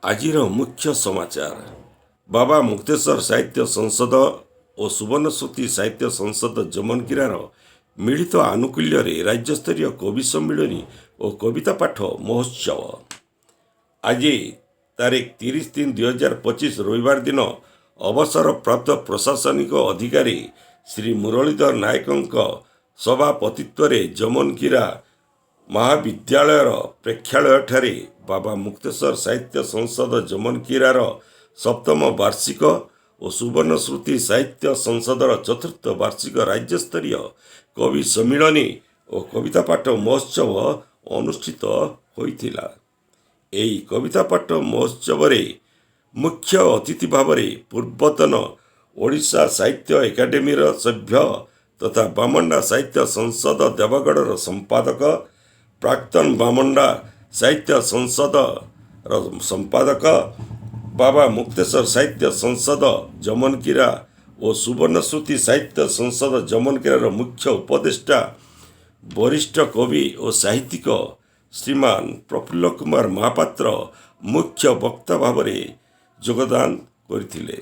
ଆଜିର ମୁଖ୍ୟ ସମାଚାର। ବାବା ମୁକ୍ତେଶ୍ୱର ସାହିତ୍ୟ ସଂସଦ ଓ ସୁବର୍ଣ୍ଣଶ୍ରୁତି ସାହିତ୍ୟ ସଂସଦ ଜମନକିରାର ମିଳିତ ଆନୁକୂଲ୍ୟରେ ରାଜ୍ୟସ୍ତରୀୟ କବି ସମ୍ମିଳନୀ ଓ କବିତା ପାଠ ମହୋତ୍ସବ ଆଜି ତାରିଖ 30/3/2025 ରବିବାର ଦିନ ଅବସରପ୍ରାପ୍ତ ପ୍ରଶାସନିକ ଅଧିକାରୀ ଶ୍ରୀ ମୁରଲୀଧର ନାୟକଙ୍କ ସଭାପତିତ୍ୱରେ ଜମନକିରା ମହାବିଦ୍ୟାଳୟର ପ୍ରେକ୍ଷାଳୟଠାରେ ବାବା ମୁକ୍ତେଶ୍ୱର ସାହିତ୍ୟ ସଂସଦ ଜମନକିରାର ସପ୍ତମ ବାର୍ଷିକ ଓ ସୁବର୍ଣ୍ଣଶ୍ରୁତି ସାହିତ୍ୟ ସଂସଦର ଚତୁର୍ଥ ବାର୍ଷିକ ରାଜ୍ୟସ୍ତରୀୟ କବି ସମ୍ମିଳନୀ ଓ କବିତା ପାଠ ମହୋତ୍ସବ ଅନୁଷ୍ଠିତ ହୋଇଥିଲା। ଏହି କବିତା ପାଠ ମହୋତ୍ସବରେ ମୁଖ୍ୟ ଅତିଥି ଭାବରେ ପୂର୍ବତନ ଓଡ଼ିଶା ସାହିତ୍ୟ ଏକାଡେମୀର ସଭ୍ୟ ତଥା ବାମଣ୍ଡା ସାହିତ୍ୟ ସଂସଦ ଦେବଗଡ଼ର ସମ୍ପାଦକ, ପ୍ରାକ୍ତନ ବାମଣ୍ଡା ସାହିତ୍ୟ ସଂସଦର ସମ୍ପାଦକ, ବାବା ମୁକ୍ତେଶ୍ୱର ସାହିତ୍ୟ ସଂସଦ ଜମନକିରା ଓ ସୁବର୍ଣ୍ଣଶ୍ରୁତି ସାହିତ୍ୟ ସଂସଦ ଜମନକିରାର ମୁଖ୍ୟ ଉପଦେଷ୍ଟା, ବରିଷ୍ଠ କବି ଓ ସାହିତ୍ୟିକ ଶ୍ରୀମାନ ପ୍ରଫୁଲ୍ଲ କୁମାର ମହାପାତ୍ର ମୁଖ୍ୟ ବକ୍ତା ଭାବରେ ଯୋଗଦାନ କରିଥିଲେ।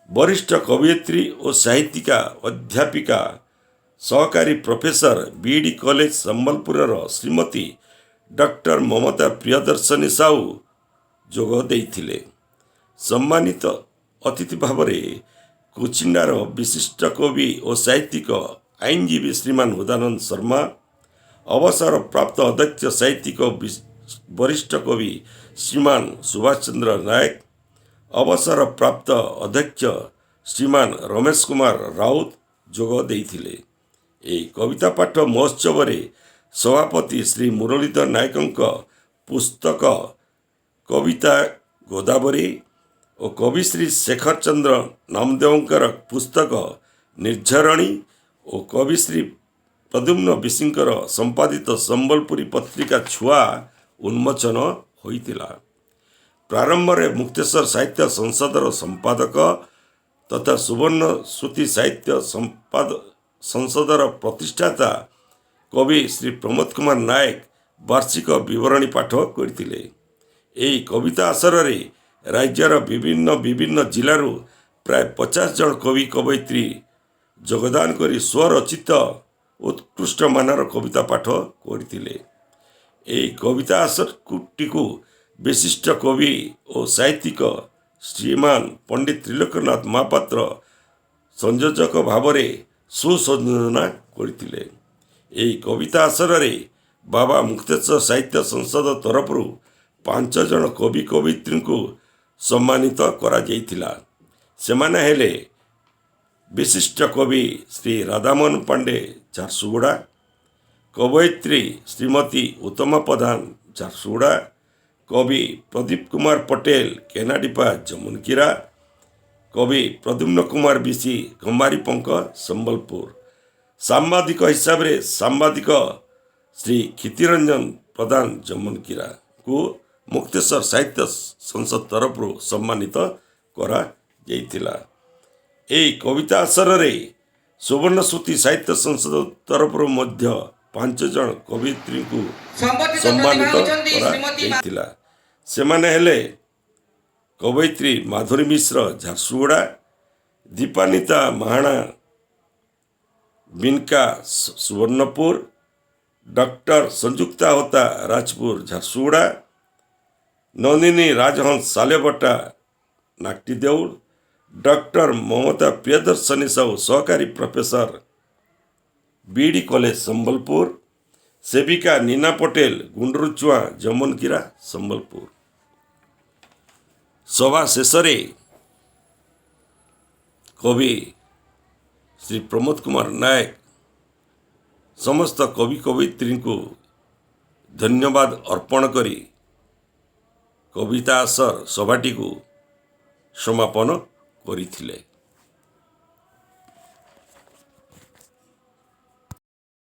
ବରିଷ୍ଠ କବୟିତ୍ରୀ ଓ ସାହିତ୍ୟିକା, ଅଧ୍ୟାପିକା, ସହକାରୀ ପ୍ରଫେସର, ବିଇଡ଼ି କଲେଜ ସମ୍ବଲପୁରର ଶ୍ରୀମତୀ ଡକ୍ଟର ମମତା ପ୍ରିୟଦର୍ଶିନୀ ସାହୁ ଯୋଗ ଦେଇଥିଲେ। ସମ୍ମାନିତ ଅତିଥି ଭାବରେ କୁଚିଣ୍ଡାର ବିଶିଷ୍ଟ କବି ଓ ସାହିତ୍ୟିକ ଆଇନଜୀବୀ ଶ୍ରୀମାନ ହୃଦାନନ୍ଦ ଶର୍ମା, ଅବସରପ୍ରାପ୍ତ ଅଧ୍ୟକ୍ଷ ସାହିତ୍ୟିକ ବରିଷ୍ଠ କବି ଶ୍ରୀମାନ ସୁଭାଷ ଚନ୍ଦ୍ର ନାୟକ, ଅବସରପ୍ରାପ୍ତ ଅଧ୍ୟକ୍ଷ ଶ୍ରୀମାନ ରମେଶ କୁମାର ରାଉତ ଯୋଗ ଦେଇଥିଲେ। ଏହି କବିତା ପାଠ ମହୋତ୍ସବରେ ସଭାପତି ଶ୍ରୀ ମୁରଲୀଧର ନାୟକଙ୍କ ପୁସ୍ତକ କବିତା ଗୋଦାବରୀ ଓ କବି ଶ୍ରୀ ଶେଖର ଚନ୍ଦ୍ର ନାମଦେବଙ୍କର ପୁସ୍ତକ ନିର୍ଝରଣୀ ଓ କବି ଶ୍ରୀ ପ୍ରଦ୍ୟୁମ୍ନ ବିଶିଙ୍କର ସମ୍ପାଦିତ ସମ୍ବଲପୁରୀ ପତ୍ରିକା ଛୁଆ ଉନ୍ମୋଚନ ହୋଇଥିଲା। ପ୍ରାରମ୍ଭରେ ମୁକ୍ତେଶ୍ୱର ସାହିତ୍ୟ ସଂସଦର ସମ୍ପାଦକ ତଥା ସୁବର୍ଣ୍ଣ ଶ୍ରୁତି ସାହିତ୍ୟ ସଂସଦର ପ୍ରତିଷ୍ଠାତା କବି ଶ୍ରୀ ପ୍ରମୋଦ କୁମାର ନାୟକ ବାର୍ଷିକ ବିବରଣୀ ପାଠ କରିଥିଲେ। ଏହି କବିତା ଆସରରେ ରାଜ୍ୟର ବିଭିନ୍ନ ବିଭିନ୍ନ ଜିଲ୍ଲାରୁ ପ୍ରାୟ 50 ଜଣ କବି କବୟିତ୍ରୀ ଯୋଗଦାନ କରି ସ୍ୱରଚିତ ଉତ୍କୃଷ୍ଟ ମାନର କବିତା ପାଠ କରିଥିଲେ। ଏହି କବିତା ଆସରଟିକୁ ବିଶିଷ୍ଟ କବି ଓ ସାହିତ୍ୟିକ ଶ୍ରୀମାନ ପଣ୍ଡିତ ତ୍ରିଲୋକନାଥ ମହାପାତ୍ର ସଂଯୋଜକ ଭାବରେ ସୁସଂଯୋଜନା କରିଥିଲେ। ଏହି କବିତା ଆସରରେ ବାବା ମୁକ୍ତେଶ୍ୱର ସାହିତ୍ୟ ସଂସଦ ତରଫରୁ ପାଞ୍ଚ ଜଣ କବି କବୟିତ୍ରୀଙ୍କୁ ସମ୍ମାନିତ କରାଯାଇଥିଲା। ସେମାନେ ହେଲେ ବିଶିଷ୍ଟ କବି ଶ୍ରୀ ରାଧାମୋହନ ପାଣ୍ଡେ, ଝାରସୁଗୁଡ଼ା, କବୟିତ୍ରୀ ଶ୍ରୀମତୀ ଉତ୍ତମା ପ୍ରଧାନ, ଝାରସୁଗୁଡ଼ା, କବି ପ୍ରଦୀପ କୁମାର ପଟେଲ, କେନାଡିପା, ଜମନକିରା, କବି ପ୍ରଦ୍ୟୁମ୍ନ କୁମାର ବିଶି, ଖମ୍ବାରୀପଙ୍କ, ସମ୍ବଲପୁର। ସାମ୍ବାଦିକ ହିସାବରେ ସାମ୍ବାଦିକ ଶ୍ରୀ କ୍ଷିତିରଞ୍ଜନ ପ୍ରଧାନ, ଜମନକିରାକୁ ମୁକ୍ତେଶ୍ୱର ସାହିତ୍ୟ ସଂସଦ ତରଫରୁ ସମ୍ମାନିତ କରାଯାଇଥିଲା। ଏହି କବିତା ଆସରରେ ସୁବର୍ଣ୍ଣଶ୍ରୁତି ସାହିତ୍ୟ ସଂସଦ ତରଫରୁ ମଧ୍ୟ ପାଞ୍ଚ ଜଣ କବୟିତ୍ରୀଙ୍କୁ ସମ୍ବର୍ଦ୍ଧିତ ସମ୍ମାନିତ ପ୍ରତିଭା ହେଉଛନ୍ତି ଶ୍ରୀମତୀ କରାଯାଇଥିଲା। ସେମାନେ ହେଲେ କବୟିତ୍ରୀ ମାଧୁରୀ ମିଶ୍ର, ଝାରସୁଗୁଡ଼ା, ଦୀପାନିତା ମହାଣା, ବିନକା, ସୁବର୍ଣ୍ଣପୁର, ଡକ୍ଟର ସଂଯୁକ୍ତା ହୋତା, ରାଜପୁର, ଝାରସୁଗୁଡ଼ା, ନନ୍ଦିନୀ ରାଜହଂସ ସାଲେବଟା, ନାକଟିଦେଉଳ, ଡକ୍ଟର ମମତା ପ୍ରିୟଦର୍ଶିନୀ ସାହୁ, ସହକାରୀ ପ୍ରଫେସର, ବିଇଡ଼ି କଲେଜ ସମ୍ବଲପୁର, ସେବିକା ନୀନା ପଟେଲ, ଗୁଣ୍ଡୁରୁଚୁଆଁ, ଜମନକିରା, ସମ୍ବଲପୁର। ସଭା ଶେଷରେ କବି ଶ୍ରୀ ପ୍ରମୋଦ କୁମାର ନାୟକ ସମସ୍ତ କବି କବୟିତ୍ରୀଙ୍କୁ ଧନ୍ୟବାଦ ଅର୍ପଣ କରି କବିତା ଆସର ସଭାଟିକୁ ସମାପନ କରିଥିଲେ।